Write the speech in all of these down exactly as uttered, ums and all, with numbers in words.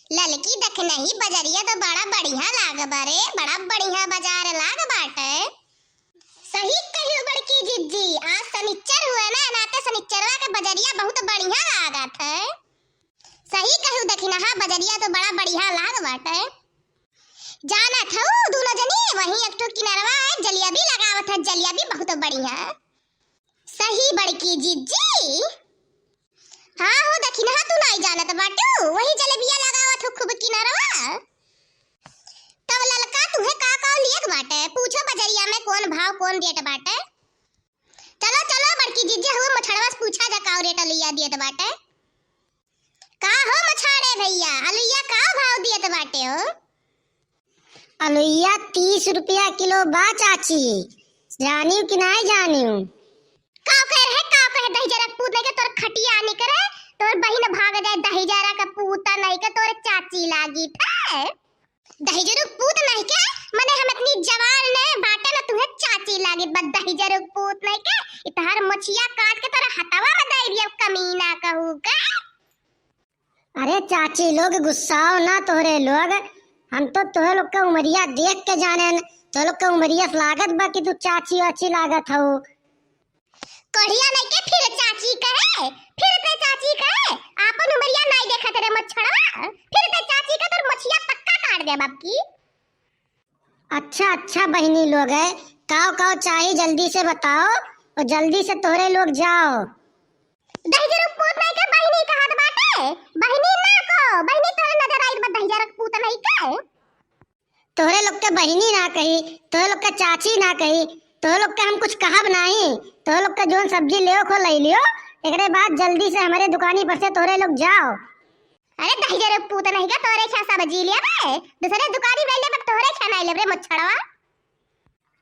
ललकी, दखिनही बजरिया तो बड़ा बढ़िया लाग बा रे, बड़ा बढ़िया बजार लाग बाटे। सही कहियो बड़की जिज्जी, आज सनिच्चर हुए ना, नाते सनिच्चरवा के बजरिया बहुत बढ़िया लागत है। सही कहियो दखिनहा, बजरिया तो बड़ा बढ़िया लाग बाटे। जानत हऊ दूनो जनी, वहीं एक ठो किनरवा है, जलेबी लगावत है, जलेबी बहुत बढ़िया। सही बड़की जिज्जी। हाँ हो दखिनहा, तू नाई जानत बाटू, वही जलेबिया लगावत हो खूब किनरवा। तब ललका, तुहे का का लियक बाटे? पूछो बजरिया में कौन भाव कौन रेट बाटे। चलो चलो बड़की जिज्जी, हुए मछड़वा से पूछा जा का रेट अलुइया दियत बाटे। का हो मछाड़े भैया, अलुइया का भाव दियत बाटे हो? अलुइया तीस रुपया किलो बा चाची, जानियो कि नाई जानियो? का कहे रहे, का कहे दहिजरा के पूत नहीं के तोर खटिया नहीं करे, तोर बहिन भाग जाए दहिजरा के पूत नहीं के तोर चाची लागी थे। दहिजरू के पूत नहीं के, मने हम इतनी जवान ने बाटे ना तुहे चाची लागी, बस दहिजरू के पूत नहीं के, इतहर मोछिया काट के तोरा हथवा में दे दिया कमीना कहू के। अरे चाची लोग गुस्साओ ना तोहरे लोग, हम तो तोहरे लोग के उमरिया देख के जानेन, तोहरे लोग के उमरिया से लागत बा कि तू चाची वाची लागत हऊ। कढ़िया नहीं के फिर चाची कहे, फिर ते चाची कहे, आपन उमरिया नाई देखत रे मच्छरवा, फिर ते चाची का तोर मोछिया पक्का काट दे बाप की। अच्छा, अच्छा बहिनी लोग है, काव काव चाही जल्दी से बताओ और जल्दी से तोहरे लोग जाओ। दहिजर पूत नहीं के बहिनी कहत बाटे, बहिनी ना को, बहिनी तोहरे नजर आई बा दहिजर पूत नहीं के। तोहरे लोग के बहिनी ना कही, तोहरे लोग के चाची ना कही, तोहरे लोग के हम कुछ कहब नाही। तोहरे लोग के जोन सब्जी लेओ खो लई लियो, एकरे बाद जल्दी से हमरे दुकानी पर से तोहरे लोग जाओ। अरे दहिजर पूत नहीं का तोहरे छा सब्जी लेबे, दूसरे दुकानी में लेबे, तोहरे छा नहीं लेबे रे मच्छरवा।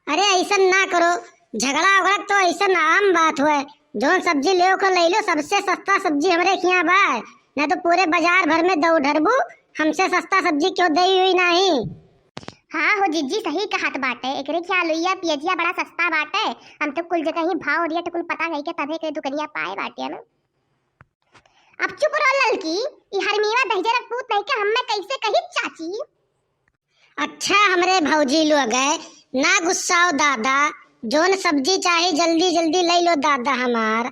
अरे ऐसन ना करो, झगड़ा उगड़ा तो ऐसन आम बात हुए, जौन सब्जी लेओ को ले लो, सबसे सस्ता सब्जी हमरे खिया बा, ना तो पूरे बाजार भर में दौड़ ढरबू, हमसे सस्ता सब्जी क्यों दई हुई नाही। हाँ हो जिज्जी, सही कहत बाटे, एकरे खिया लुइया पियजिया बड़ा सस्ता बाटे, हम तो कुल जगह ही भाव रेट कुल पता कई के तबे के दुकनिया पाए बाटे ना। अब चुप रहो ललकी, ई हरमीवा दहिजर पूत नहीं के हमें कैसे कही चाची। अच्छा हमरे भौजी लोग है, ना गुस्साओ दादा, जोन सब्जी चाही जल्दी जल्दी लई लो दादा हमार।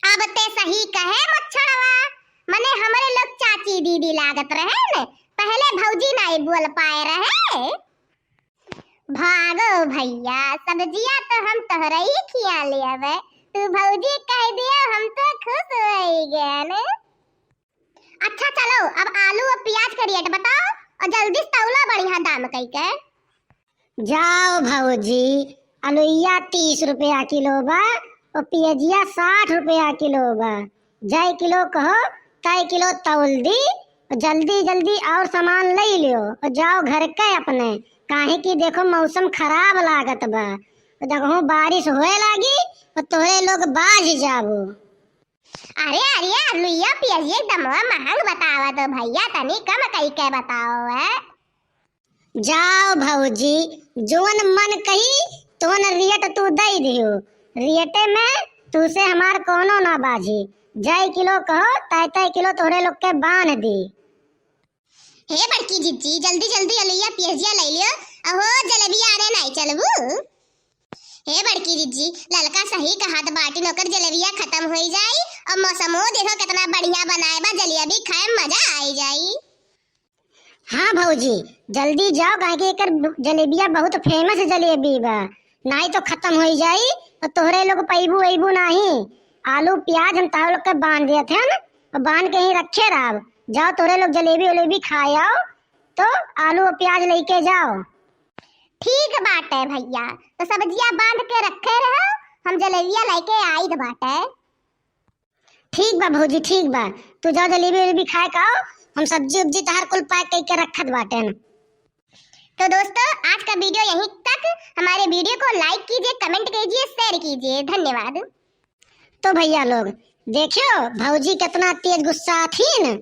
अब ते सही कहे मच्छरवा, मने हमरे लोग चाची दीदी लागत रहे न, पहले भौजी नाई बोल पाए रहे। भागो भैया, सब्जिया तो हम तोहरे ही खिया लेबे, तू भौजी कह दिया हम तो खुश हो गए न। अच्छा चलो, अब आलू और प्याज के रेट बताओ और जल्दी से तौला बढ़िया दाम कई के। जाओ भौजी, अलुइया तीस रुपया किलो बा और पियजिया साठ रुपया किलो बा। जय किलो कहो, तय किलो तौल दी और जल्दी जल्दी और सामान ले लियो और जाओ घर के अपने, काहे कि देखो मौसम खराब लागत बा, देखो बारिश होए लागी और तोहरे लोग बाझ जाबो। अरे अरे, अलुइया पियजिया एकदम महंग बतावा तो भैया, तनी कम कई के बताओ है। जाओ भौजी, जोन मन कही तोन रेट तू दई दियो, रेटे में तू से हमार कोनो ना बाझी। जय किलो कहो, तय तय किलो तोहरे लोग के बांध दी। हे बड़की जिज्जी, जल्दी जल्दी अलुइया पियजिया ले लियो, अहो जलेबिया आरे नाई चलबू। हे बड़की जिज्जी, ललका सही कहत बाटिन, ओकर जलेबिया खत्म होई जाई और मौसमो देखो कितना बढ़िया बनाए बा, जलेबी खाए में मजा आई जाई। हाँ भौजी, जल्दी जाओ, काहे कि एकर जलेबिया बहुत famous जलेबी बा, नाई तो खत्म होई जाई और तोहरे लोग पैबू वैबू नाही। आलू प्याज हम तार लोग के बांध देत हन और बांध के ही रखे रहब, जाओ तोहरे लोग जलेबी वलेबी खाए आओ, तो आलू और प्याज लेके जाओ। ठीक बाटे भैया, तो सब्जिया बांध के रखे रहो, हम जलेबिया लेके आइत बाटे। ठीक बा भौजी, ठीक बा, तू जाओ जलेबी वलेबी खाए का आओ, हम सब्जी उब्जी तहार कुल pack कई के रखत बाटेन। तो दोस्तों, आज का video यहीं तक। हमारे video को like कीजिए, comment कीजिए, share कीजिए। धन्यवाद। तो भैया लोग, देखियो भौजी कितना तेज गुस्सा थीन।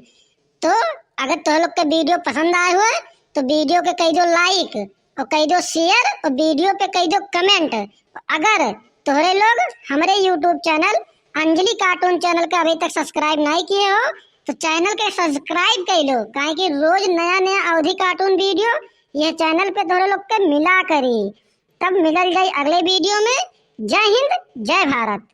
तो अगर तोह लोग के video पसंद आए हुए तो video के कई दो like और कई दो share और video पे कई दो comment। अगर तोहरे लोग हमरे YouTube channel अंजलि cartoon channel का अभी तक subscribe नहीं किए हो तो channel के subscribe कर लो, काहे कि रोज नया नया अवधी cartoon video ये channel पे तोहरे लोग के मिला करी। तब मिलल जाई अगले video में। जय हिंद, जय भारत।